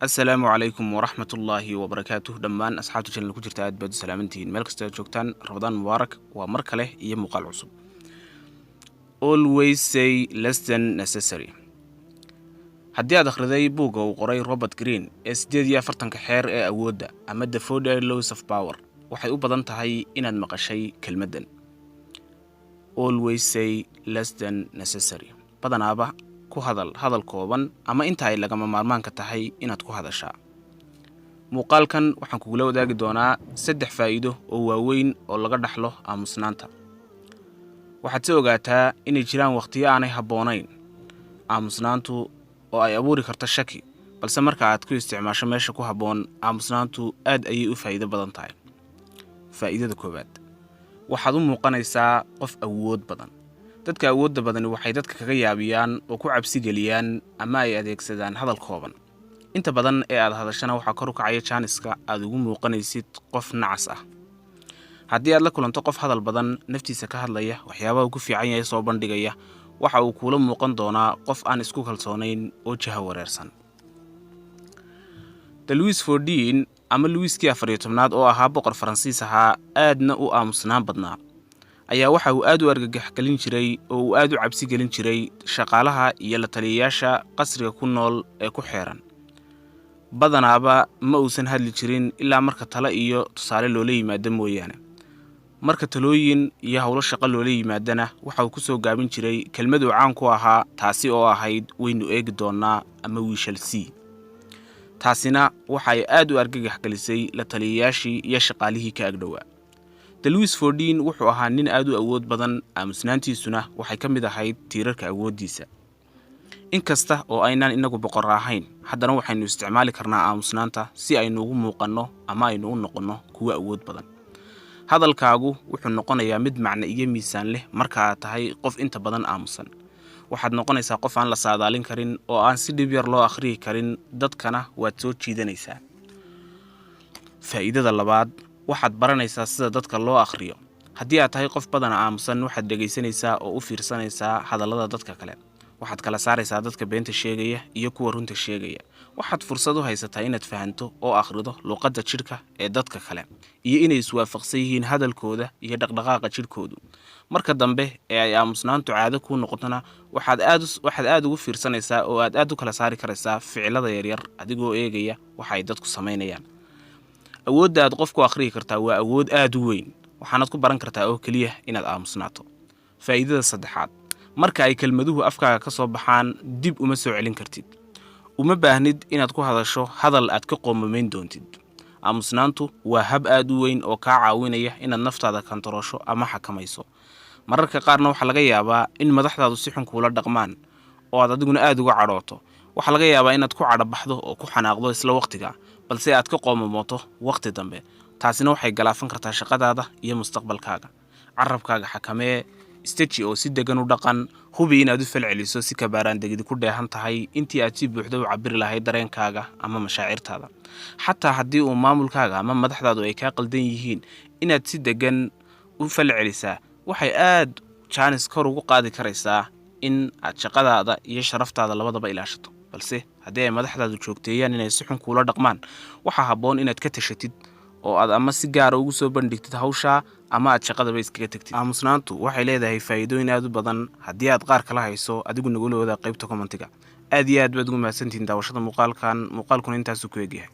Assalaamu calaykum waraxmatullaahi wabarakaatuh. Dhammaan asxaabta channel ku jirta, aad baad u salaamantihiin meel kasta aad joogtaan. Ramadaan mubaarak. Waa mar kale iyo muuqaal cusub. Always say less than necessary. Haddii aad akhriday buugga uu qoray Robert Greene ee 48-ka xeer ee awoodda ama The 48 Laws of Power, waxay u badan tahay inaad maqashay kelmaddan, "Always say less than necessary." Badanaaba ku hadal hadal kooban ama inta ay lagama maarmaanka tahay inaad ku hadashaa. Muuqaalkan waxaan kugula wadaagi doonaa saddex faa'iido oo waaweyn oo laga dhaxlo aamusnaanta. Waxaad si ogaataa inay jiraan wakhtiyo aanay habboonayn aamusnaantu oo ay abuuri karto shaki, balse marka aad ku isticmaasho meesha ku habboon, aamusnaantu aad ayay u faa'iido badan tahay. Faa'iidada koowaad: waxaad u muuqanaysaa qof awood badan. Dadka awoodda badani waxay dadka kaga yaabiyaan oo ku cabsi geliyaan ama ay adeegsadaan hadal kooban. Inta badan ee aad hadashana, waxaa kor u kacaya jaaniska aad ugu muuqanaysid qof nacas ah. Haddii aad la kulanto qof hadal badan, naftiisa ka hadlaya, waxyaabaha uu ku fiican yahay soo bandhigaya, waxa uu kuula muuqan doonaa qof aan isku kalsoonayn oo jaha wareersan. The Louis XIV ama Luwiskii 14aad, oo ahaa boqor Faransiis ahaa, aadna u aamusnaan badnaa, ayaa waxa uu aad u argagax gelin jiray oo uu aad u cabsi gelin jiray shaqaalaha iyo la taliyayaasha qasriga ku nool ee ku xeeran. Badanaaba ma uusan hadli jirin ilaa marka talo iyo tusaale loola yimaado mooyaane. Marka talooyin iyo howlo shaqo loola yimaadana, waxa uu ku soo gaabin jiray kelmad uu caan ku ahaa, taasi oo ahayd "Waynu eegi doonnaa" ama "We shall see." Taasina waxay aad u argagax gelisay la taliyayaashii iyo shaqaalihii ka agdhowaa. The Louis XIV wuxuu ahaa nin aad u awood badan, aamusnaantiisuna waxay ka mid ahayd tiirarka awooddiisa. Inkasta oo aynaan inagu boqor ahayn, haddana waxaynu isticmaali karnaa aamusnaanta si aynu ugu muuqanno ama aynu u noqonno kuwo awood badan. Hadalkaagu wuxuu noqonayaa mid macno iyo miisaan leh marka aad tahay qof inta badan aamusan. Waxaad noqonaysaa qof aan la saadaalin karin oo aan si dhib yar loo akhriyi karin, dadkana waad soo jiidanaysaa. Faa'iidada labaad: waxaad baranaysaa sida dadka loo akhriyo. Haddii aad tahay qof badana aamusan, waxaad dhegaysanaysaa oo u fiirsanaysaa hadallada dadka kale. Waxaad kala saaraysaa dadka beenta sheegaya iyo kuwa runta sheegaya. Waxaad fursad u haysataa inaad fahanto oo akhrido luuqadda jidhka ee dadka kale iyo inay iswaafaqsan yihiin hadalkooda iyo dhaqdhaqaaqa jidhkoodu. Marka dambe ee ay aamusnaantu caado kuu noqotona, waxaad aad ugu fiirsanaysaa oo aad aad u kala saari karaysaa ficilada yaryar, adigoo eegaya waxa ay dadku samaynayaan. Awoodda aad qof ku akhriyi kartaa waa awood aad u weyn, waxaanaad ku baran kartaa oo keliya inaad aamusnaato. Faa'iidada saddexaad: marka ay kelmaduhu afkaaga ka soo baxaan, dib uma soo celin kartid. Uma baahnid inaad ku hadasho hadal aad ka qoomamayn doontid. Aamusnaantu waa hab aad u weyn oo kaa caawinaya inaad naftaada kantaroosho ama xakamayso. Mararka qaarna waxaa laga yaabaa in madaxdaadu si xun kuula dhaqmaan oo aad adiguna aad uga cadhooto. Waxaa laga yaabaa inaad ku cadhabaxdo oo ku xanaaqdo isla waqtiga, balse aad ka qoomamooto waqti dambe. Taasina waxay galaafan kartaa shaqadaada iyo mustaqbalkaaga. Carabkaaga xakamee, istaji oo si degan u dhaqan. Hubi inaad u falceliso si kabaaraan degidi ku dheehan tahay intii aad si buuxda u cabiri lahayd dareenkaaga ama mashaacirtaada. Xataa haddii uu maamulkaaga ama madaxdaadu ay kaa qaldan yihiin, inaad si degan u falcelisaa waxay aad jaanis kor ugu qaadi karaysaa in aad shaqadaada iyo sharaftaada labadaba ilaashato. Balse haddii ay madaxdaadu joogteeyaan inay si xun kuula dhaqmaan, waxaa habboon inaad ka tashatid oo aad ama si gaara ugu soo bandhigtid hawshaa ama aad shaqadaba iskaga tegtid. Aamusnaantu waxay leedahay faa'iidooyin aad u badan. Haddii aad qaar kala hayso, adigu nagula wadaa qaybta commentiga. Aad iyo aad baad ugu mahadsantihiin daawashada muuqaalkan. Muuqaalkuna intaasuu ku egyahay.